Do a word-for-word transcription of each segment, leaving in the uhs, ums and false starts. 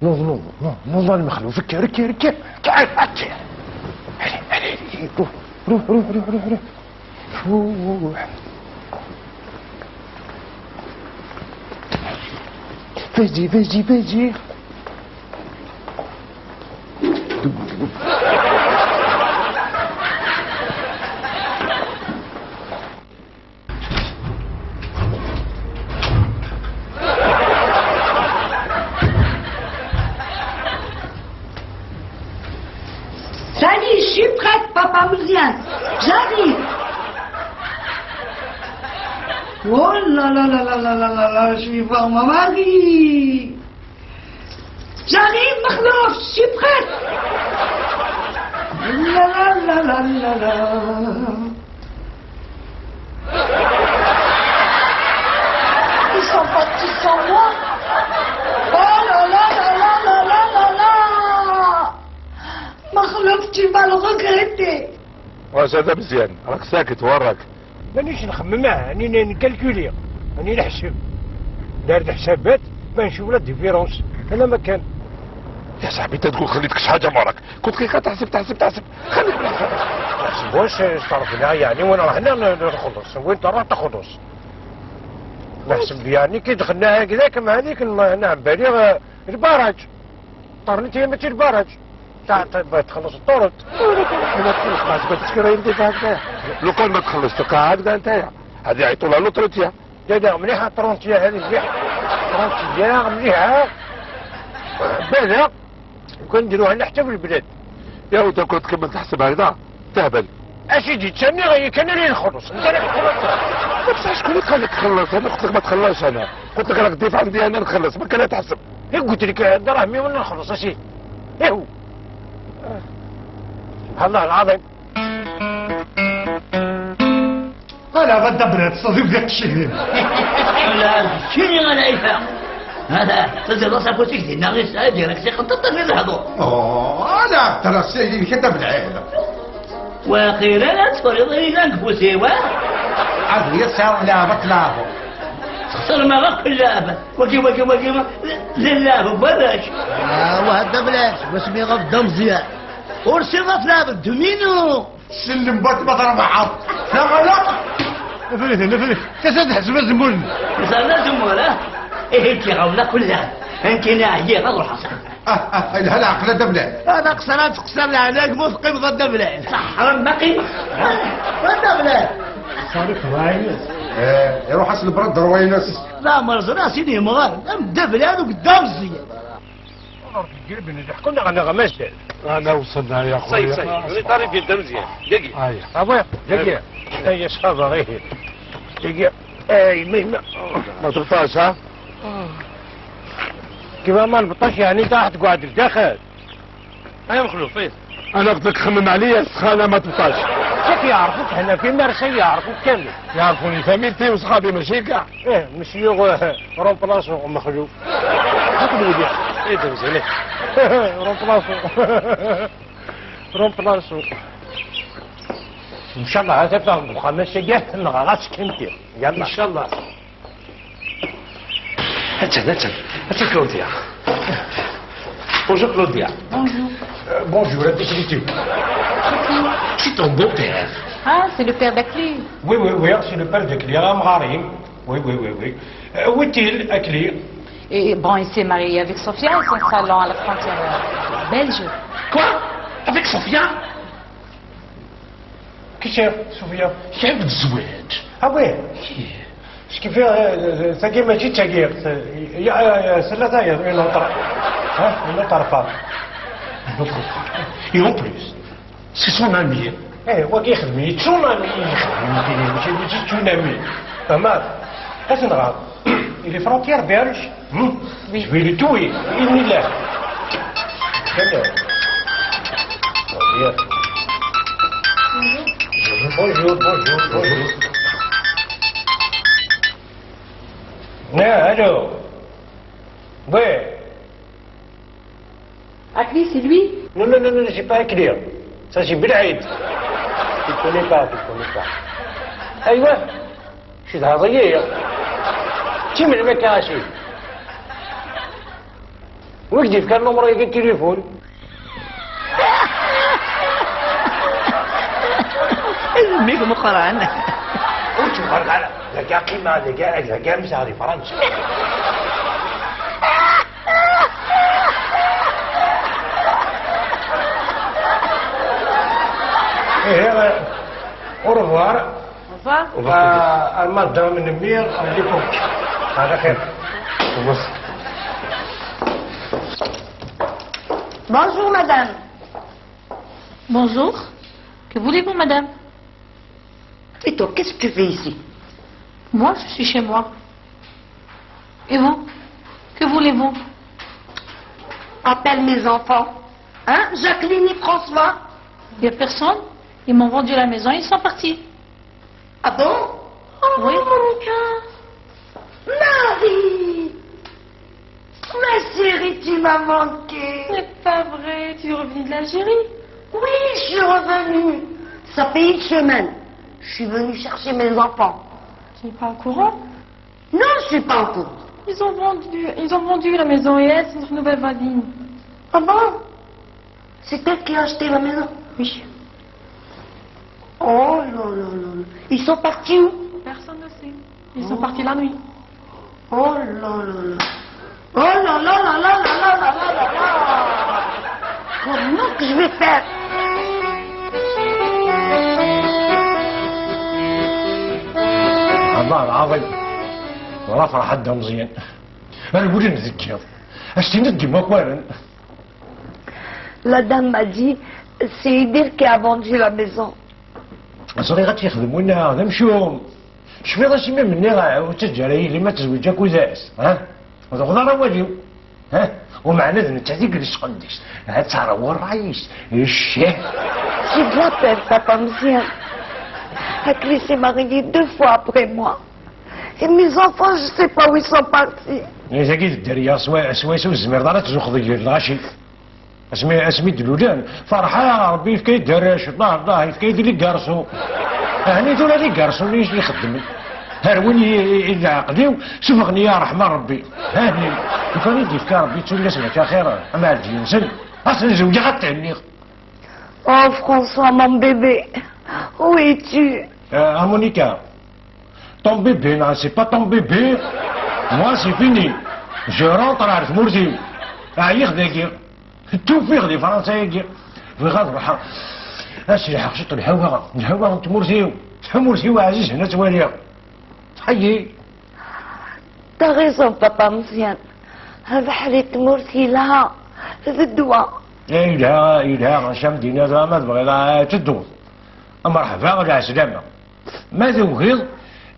نوض، نوض، نوض، نوض، المخلوف، ركب، ركب، ركب، تعال، تعال. Allez, allez, allez, روح، روح، روح، روح، روح، روح. روح. Vas-y, vas-y, vas-y. Ça y est, je suis prête, papa Mouzien. J'arrive. Oh là là, je vais voir mon mari. J'arrive, Makhlouf, je suis prête. La la la la la la. Ils sont partis sans moi. Oh là là là là là là là là. Makhlouf, tu vas le regretter. واش هذا مزيان؟ راك ساكت، وين راك؟ مانيش نخمم، آه، راني ن-، نكالكولي، راني نحسب، دار الحسابات، ما نشوف لا ديفيرونس، انا ما كان. يا صاحبي، انت تقول خليتك شحال جا مراك، كنت كي تحسب، تحسب، تحسب، خليك من الحساب. نحسب واش صرفنا، يعني، وين راح ن-، نخلص، وين تروح تخلص؟ نحسب، يعني، كي دخلنا هكذاك، مع هذيك، نعم، بالي، آه، البراج. طرنت هي ماشي البراج. تاع، تاع، باش تخلص الطرد. انا تخلص مع زبد السكر يمدي هكذا. لو كان ما تخلصش تلقاها هكذا انت، هذه يعيطوا لها لوتروتيا. لا، لا، مليحة الترونتيا هذه، مليحة. الترونتيا مليحة. بالها. وكان نديروها حنا حتى في البلاد. يا ودي، كنت كملت تحسب هكذا. تهبل. اسيدي، تسمي غير كان اللي نخلص، انت اللي تخلص. بصح شكون اللي قال لك تخلص؟ انا قلت لك ما تخلصش انا. قلت لك راك ضيف عندي، انا نخلص، ما كان تحسب. غير قلت لك دراهمي وانا نخلص، اسيدي. ايه هو. سبحان الله العظيم. انا غدا بلاد صديق ديك الشهرين. لا، شنو انا ايفا؟ هذا تزيد راسك وتجدي ناغي سايد ديالك سي قطط اللي نهضر. اوه، انا ترى سيدي كتب العيله. واخيرا تفرض لي لانك بوسيوا. عاد هي ساعه لعبه لعبه. تخسر ما غير كل لعبه. وكي، وكي، وكي، وكي. لا، لا، هو بلاش. آه، وهذا بلاش. واسمي غير بدا مزيان. ورسي غير في لعبه دومينو. سلم بات ما ضرب عرض. لا، لا. افريت، افريت. كسد حزب الزمول. زعما زمول، ها؟ ايه، انت غاونا كلها. انت ناعيه، غير روح صح. اه، اه، لها العقل دبلان. هذا قصرات تقصر عليك مثقف ضد دبلان. صح، راه ما قيمة. ضد دبلان. صارت روينس. ايه، يروح اصل برد روينس. لا، مرز راسي لي مغار. دبلان وقدام الزين. والله ربي يقلب لنا، حكونا غنا غا مازال. انا وصلنا يا صاي، خويا. صاي، ولي طاري في الدم مزيان. دقي. هايا. ابويا، دقي. هيا شحال راهي. دقي. اي ميمة. ما تبطاش، ها؟ كيما ما نبطاش، يعني، انت راح تقعد لداخل. اي مخلوف، اي. انا قلت لك خمم عليا السخانة، ما تبطاش. كيف يعرفوك هنا في مارسيل؟ يعرفوك كامل. يعرفوني فاميلتي وصحابي، ماشي كاع. ايه، مسيو، آه، رومبلاسون مخلوق. هاك المذيع. ايه، ده مزيان. رومبلاسون. رومبلاسون. ان شاء الله هذا فاهم الخمسة جات نغرس كنتي. يلا. ان شاء الله. Attends, attends, attends, Claudia. Bonjour, Claudia. Bonjour. Euh, bonjour, à qui tu... C'est ton beau-père. Ah, c'est le père d'Akli. Oui, oui, oui, c'est le père d'Akli, Amrari. Oui, oui, oui, oui. Euh, où est-il, Akli? Et bon, il s'est marié avec Sofia, ils sont salon à la frontière, euh, belge. Quoi? Avec Sofia? كي شاف سفيان؟ شاف الزواج. اه وي. اش كيف، آه، تاكي ماشي تاكي، يا، يا، سلا تايا، اون اوتر. ها، اون اوتر فام. اون اوتر فام. اي اون بليس، سي سون امي. ايه، هو كيخدم، سون امي يخدم، يمكن، ماشي، ماشي سون امي. فهمت؟ اسنغار. Il est frontière belge. Hmm? Oui. Je vais le tuer. بإذن الله. Très bien. Très bien. Bonjour, bonjour, bonjour. Ah, allô. Ouais. Akli, c'est lui? Non, non, non, non, c'est pas Akli. Ça, c'est Belhaïd. Tu le connais pas, tu le connais pas. ايوه. شو هذا؟ كم المكاسب؟ Wi k-d-yefkan numru-agi n tilifun? Mmi-k meqqran. Ur ttewxer ara. Dagi aqima, dagi, dagi amsaɣ di Fransa. Ihi, au revoir. Au revoir. Au revoir. À madame Nemir à l'époque. Ala xir. Bonjour, madame. Bonjour. Que voulez-vous, madame ? Et toi, qu'est-ce que tu fais ici ? Moi, je suis chez moi. Et vous ? Que voulez-vous ? Appelle mes enfants. Hein, Jacqueline et François ? Il n'y a personne. Ils m'ont vendu la maison, ils sont partis. Ah bon ? Oh, oui. Monica ! Marie ! Ma chérie, tu m'as manqué. C'est pas vrai, tu es revenue de l'Algérie ? Oui, je suis revenue. Ça fait une semaine. Je suis venue chercher mes enfants. Tu n'es pas au courant ? Non, je suis pas au courant. Ils ont vendu, ils ont vendu la maison et elle, c'est notre nouvelle voisine. Ah bon ? C'est elle qui a acheté la maison ? Oui. Oh là là là là. Ils sont partis où ? Personne ne sait. Ils sont partis la nuit. Oh là là là. Oh là là là là là là là là là là. Comment que je vais faire ? Aḍar ɛaḍim. Wala ferḥ a Dda Meẓyan. Rewlen deg yiḍ. As-tiniḍ d imakaren. La dame m'a dit, c'est Idil qui a vendu la maison. Ẓriɣ ad tt-yexdem winna d amcum. Tecfiḍ asmi m-nniɣ ur ttaǧǧa ara yelli-m ad tezweǧ akked-s, ha? Ur tuɣeḍ ara awal-iw, ha? Umeɛna d nettat i yesqeddec, ad terrew ṛṛay-is, ccah. J'ai de la peine, papa Meẓyan. Akli s'est marié deux fois après moi. Et mes enfants, je sais pas où ils sont partis. Tagi d dderya, swayes ur tezmireḍ ara ad tzuxxeḍ deg lɣaci. Asmi, asmi d-lulen, ferḥeɣ, Rebbi yefka-yi-d arrac, Allah, Allah, yefka-yi-d ligarsu. Ahni tura ligarsu-nni i ixeddmen. Rwin-iyi i, i, i leɛqel-iw, sufɣen-iyi ṛṛeḥma n Rebbi. Ahni, lukan i d-yefka Rebbi ttun-as lak axir, am Ɛelǧiya-nsen, ad ten-zewǧeɣ ad t-henniɣ. Oh, François, mon bébé, où es-tu ? Euh, à Monica. Ton bébé, non, c'est pas ton bébé. Moi, c'est fini. Je rentre ɣer tmurt-iw. Ɛyiɣ dagi. Tufiɣ di Fransa-agi. Bɣiɣ ad ruḥeɣ. Ad selḥeɣ ciṭ lhawa. Lhawa n tmurt-iw. Tamurt-iw ɛzizen ad tt-waliɣ. Ḥayi. T'as raison, papa Meẓyan. Abeḥri n tmurt yelha. D ddwa. Eh, yelha, yelha. Acu am d-iniɣ, ma tebɣiḍ ad tedduḍ. Mreḥba, lɛeslama. Ma tugiḍ,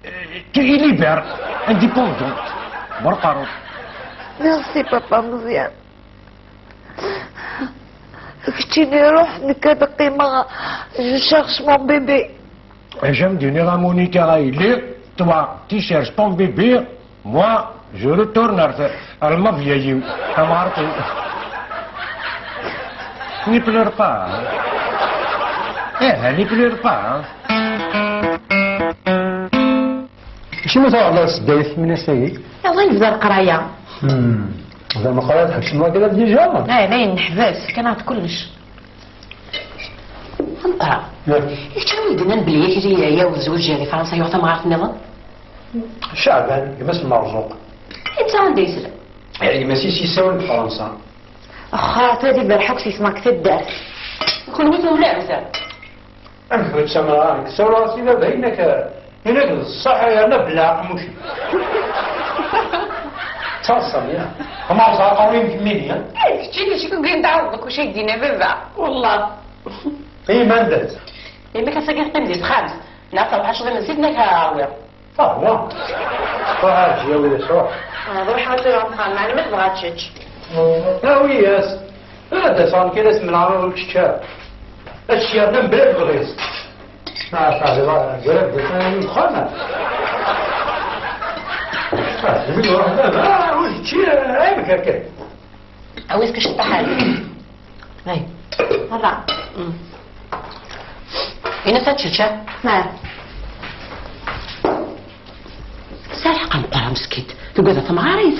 eh, tu es libre, indépendant. Berqarut. Merci, papa Meẓyan. Keččini ruḥ, nekk ad qqimeɣ, je cherche mon bébé. Acu am d-iniɣ a Monica, a yelli, toi, tu cherches ton bébé, moi, je retourne à, à ma vieille, tamɣart-iw. Ne pleure pas, hein. Eh, ne pleure pas, hein. Acimi tuɣaleḍ ɣer Sdayt, Mina, ass-agi? Iḍ-a nebda leqraya. Hmm. D ameqqran tḥeccem wagi déjà? Eh, dayen neḥbes, kan-aɣ-d kullec. Anta? Yak. I kečč anwa i d-yennan belli Akli yeɛya u yezweǧ di Fransa, yuɣ tamɣart nniḍen? Ceɛban, gma-s n Merzuq. Netta anda yesla? Eh, gma-s i s-yessawlen deg Fransa. Axxat, ad iberreḥ akk s yesma deg taddart. Kenwi tewlamt? Amek ur ttamneḍ ara? Nekk ssawleɣ-as i baba, yenna-k, yenna-k d ṣṣeḥ yerna belleɛ aqemmuc-ik. Ttaḍsam, ya. Ama ẓer aqerruy-im kemmini, ya. Eh, keččini, acu kan tɛawdeḍ akk acu ay d-yenna baba. Wellah. I manda-tt? Yemma-k ass-agi teqqim di texxamt. Neɣ terbeḥ acḍi n zzit, neɣ awi. Ṛuḥ. Ṛuḥ a Ɛelǧiya, wid-s, ṛuḥ. Ah, ṛuḥ a tura, meɛna ma tebɣa ad tečč. Awi-yas. Ad d-aseɣ nekk ad as-menɛeɣ ur tečč ara. Ad tečč yerna mebla lebɣi-s. Ah, teɛziḍ, ah, gar-ak d ayen uxxam. Ah, mi iṛuḥ baba, ah, ur tečči ara, ay, amek akka? Awi-s kečč ṭaḥal. Ay. Hada. Mm. Ini-as ad tečč, ha? Tesɛa lḥeqq, meqqar meskint. Tugad ad temɣar-it.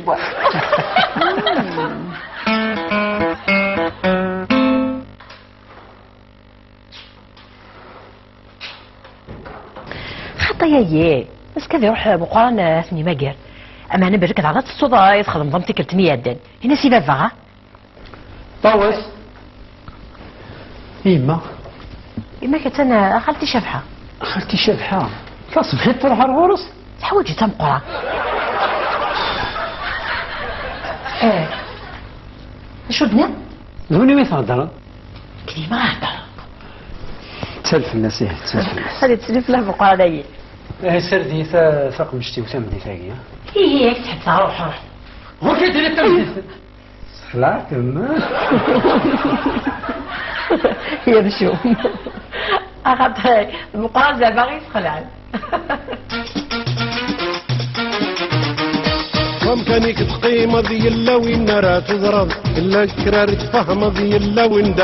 boire. Xaṭi, ayi, est-ce que ad iruḥ Meqqran, eh, ad ten-imager? Ameɛna belk daɣ ad tessuḍ, eh, txedmeḍ am tikkelt-nni iɛeddan. Ini-as i baba, ha? Ṭawes. Yemma. Yemma-k attan, eh, a xalti Cabḥa. Xalti Cabḥa. Taṣebḥit truḥ ar ɣur-s? Teḥwaǧ-itt a Meqqran. Eh, acu d-nniḍ? D win i mi theddreḍ? Nekk d yemma heddreɣ. Ttal fell-as, ih, ttal fell-as. Ad yettnif la Meqqran-ayi. Eh, serdi ta-, taqemct-iw tameddit-agi, ha? Ihi, yak tḥebbseɣ, ruḥ, ruḥ. Ɣur-k ad d-tiniḍ tameddit. Sexlaɛtem. Ya amcum. Axaṭer Meqqran zeɛma i yesxelɛen. Wamkan-ik teqqimeḍ, yella win ara teẓreḍ, yella kra ara tfehmeḍ, yella win d